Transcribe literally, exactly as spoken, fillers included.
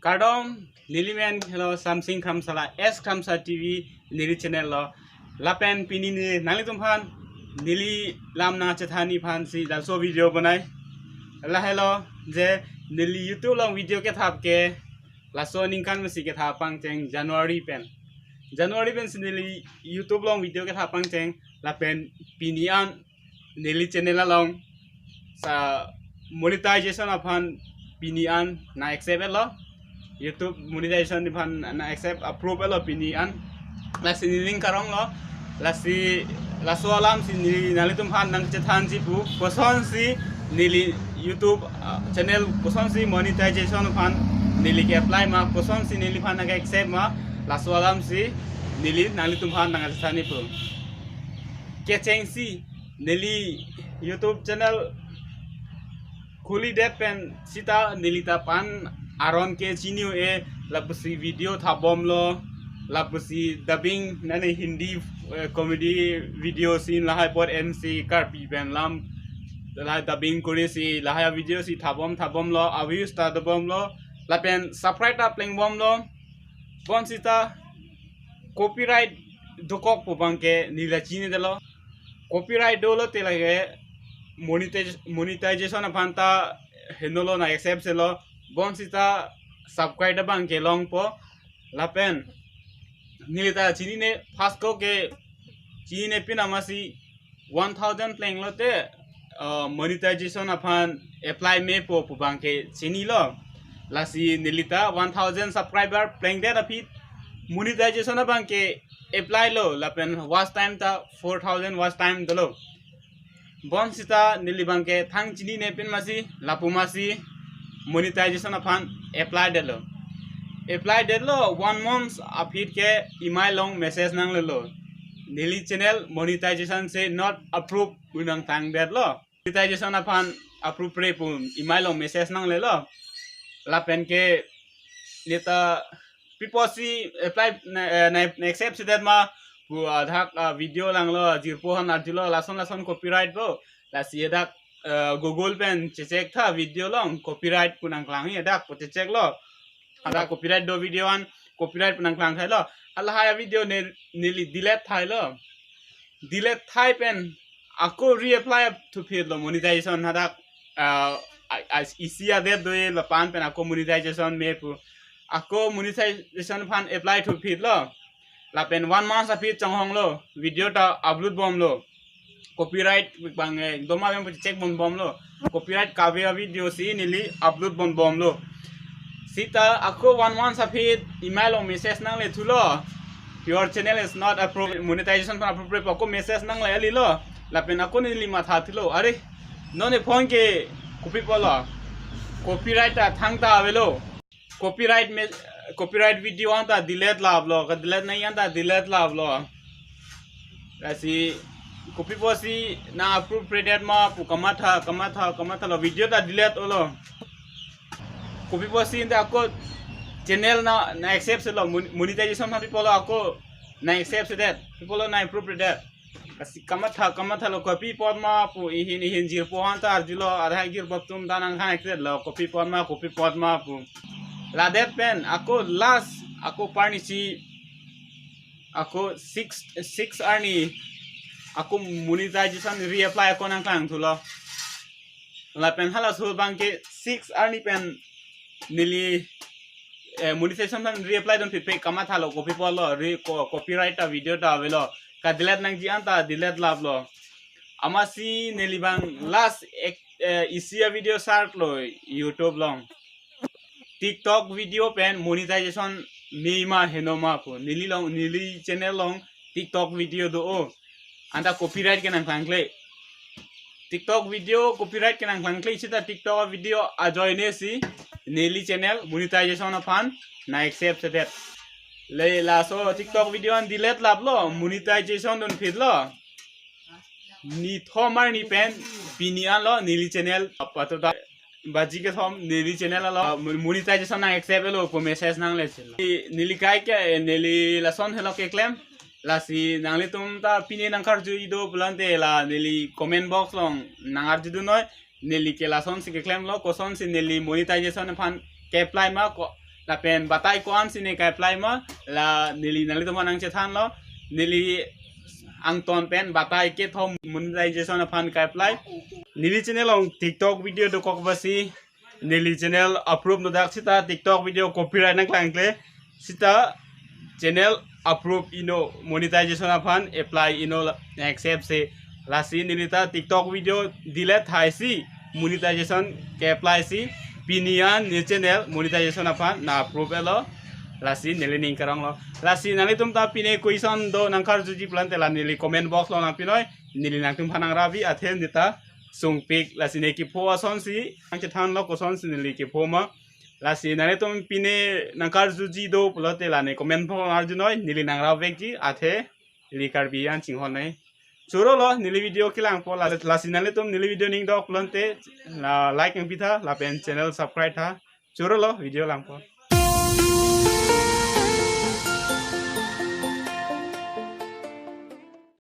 Kardom, neli men helo Samsing Kramsa, la S Kramsa T V neli channel lo. Lapen pini ne nanglitumphan neli lam nangchethanji aphansi laso video bonai. Lahelo je neli YouTube along video kethap ke laso aningkan masi kethap pangcheng January pen. January pensi neli YouTube along video kethap pangcheng, lapen pini an neli channel along sa monetization aphan pini an nang accept etlo, YouTube monetization aphan nang accept approve etlo pini an. Lasi neli ning karong lo, lasi laso alamsi neli nanglitumphan nangchethanji pu, kosonsi neli YouTube, ah, channel kosonsi monetization aphan neli ke-apply ma, kosonsi neliphan nang accept ma, laso alamsi neli nanglitumphan nangchethanji pu. Kechengsi neli YouTube channel khuli det pen sita neli ta pan aron ke chini-o-e, lapusi video thapbomlo, lapusi dubbing, mane Hindi, eh, comedy video scene lahai apot M C Karbi pen lam, lahai dubbing korisi lahai video si thapbom thapbomlo, a-views ta dobomlo, lapen subscribe ta plengbomlo. Bonsita copyright dokok pu abangke neli ta chinidetlo. Copyright dolo te lake monetize-, monetization aphan ta henolo, nang accept etlo. Bonsita subscribe abangke longpo. Lapen neli ta chinine, first ko ke chinine pin amatsi one thousand plenglo te, uh, monetization aphan apply mepo pu abangke chinilo. Lasi neli ta one thousand subscriber plengdet aphi monetization abangke apply lo, lapen watch time ta four thousand watch time dolo. Bonsita neli abangke thang chinine pin amatsi, lapu amatsi monetization aphan apply detlo. Apply detlo, one month aphi ke email along message nanglelo. Neli channel monetization se not approve pu nangthangdetlo. Monetization aphan approve-re pu email along message nanglelo. Lapen ke neta piposi apply na, eh, na, na accept sedet ma pu adak, ah, video langlo, jirpo aphan arjulo, lason lason copyright bo. Lasi adak, eh, Google pen checheck tha video along copyright pu nangklangji, adak pu chechecklo. Adak copyright do video an, copyright pu nangklang thailo. Halahai video ne, neli delete thailo. Delete thai pen ako reapply thupitlo monetization hadak, ah, a, a, isi adet do-e lapen pen ako monetization me pu. Ako monetization aphan apply thupitlo. Lapen one month aphi chonghonglo, video ta upload bomlo. Copyright abang, eh, doma abang check bonbomlo. Copyright kave a-video si neli upload bonbomlo. Sita ako one month aphi email along message nanglethulo. Your channel is not approved, monetization aphan approve-re pu ako message nangle-elo. Lapen ako neli mathathulo, "Are, non ephong ke kopi pulo? Copyright ta thangta avelo. Copyright me, copyright video anta delete laplo, ka-delete nangji anta delete laplo." Lasi kopi pusi nang approve-redet ma pu kamatha, kamatha, kamathalo, video ta delete olo. Kopi pusi anta ako channel na, nang accept etlo, mon-, monetization aphan pi pulo ako nang accept edet, pi pulo nang approve-redet. Lasi kamatha, kamathalo, kopi apot ma pu ihin ihin jirpo aphan ta arjulo, adha jirpo atum ta nangthang-iklo, kopi apot ma, kopi apot ma pu. Ladet pen ako last, ako parnisi, ako six, six arni ako monetization reapply ako nangklangthulo. Lapen halaso abangke six arni pen neli, eh, monetization aphan reapply dunphitphe, kamathalo, kopi pulo, re, ko, copyright ta video ta avelo, ka-delete nangji anta delete laplo. Amatsi neli abang last ek, eh, isi a-video sartlo YouTube along. TikTok video pen monetization me ma heno ma pu. Neli along, neli channel along TikTok video do-o. Anta copyright kenangklangkle. TikTok video copyright kenangklangkle, sita TikTok video ajoine si neli channel monetization aphan nang accept edet. Le laso TikTok video an delete laplo, monetization dunphitlo. Nithom arni pen pini anlo neli channel apatuta baji kethom neli channel alo, ah, mo-, monetization nang accept etlo pu message nanglechelo. Neli kai ke, eh, neli lason helo keklem. Lasi nanglitum ta pine nangkarjuji do pulote la neli comment box along nang arjudun noi. Neli ke lasonsi keklemlo, kosonsi neli monetization aphan ke-apply ma, ko, Lapen batai ko-an si ne ke-apply ma, la neli nanglitum aphan nangchethanlo. Neli angton pen batai kethom monetization aphan ke-apply. Neli channel along TikTok video dokok basi, neli channel approve nodak sita TikTok video copyright nangklangkle, sita channel approve ino, monetization aphan apply ino, la accept si. Lasi neli ta TikTok video delete thaisi monetization ke-apply si, pini an ne channel monetization aphan na approve etlo. Lasi neli ning karonglo. Lasi nanglitum ta pine question do nangkarjuji pulote la neli comment box along nangpinoi, neli nangtum aphan nangrabi, athe ne ta sungpik. Lasi ne kepho asonsi nangchethanlo, kosonsi neli kepho ma. Lasi nanglitum pine nangkarjuji do pulote la ne comment box along arjunoi, neli nangrap vekji, athe neli Karbi an chinghonnoi. Chorolo, neli video kelangpo. La, lasi nanglitum neli video ning dok pulote la like nangpitha, lapen channel subscribe tha. Chorolo, video langpo.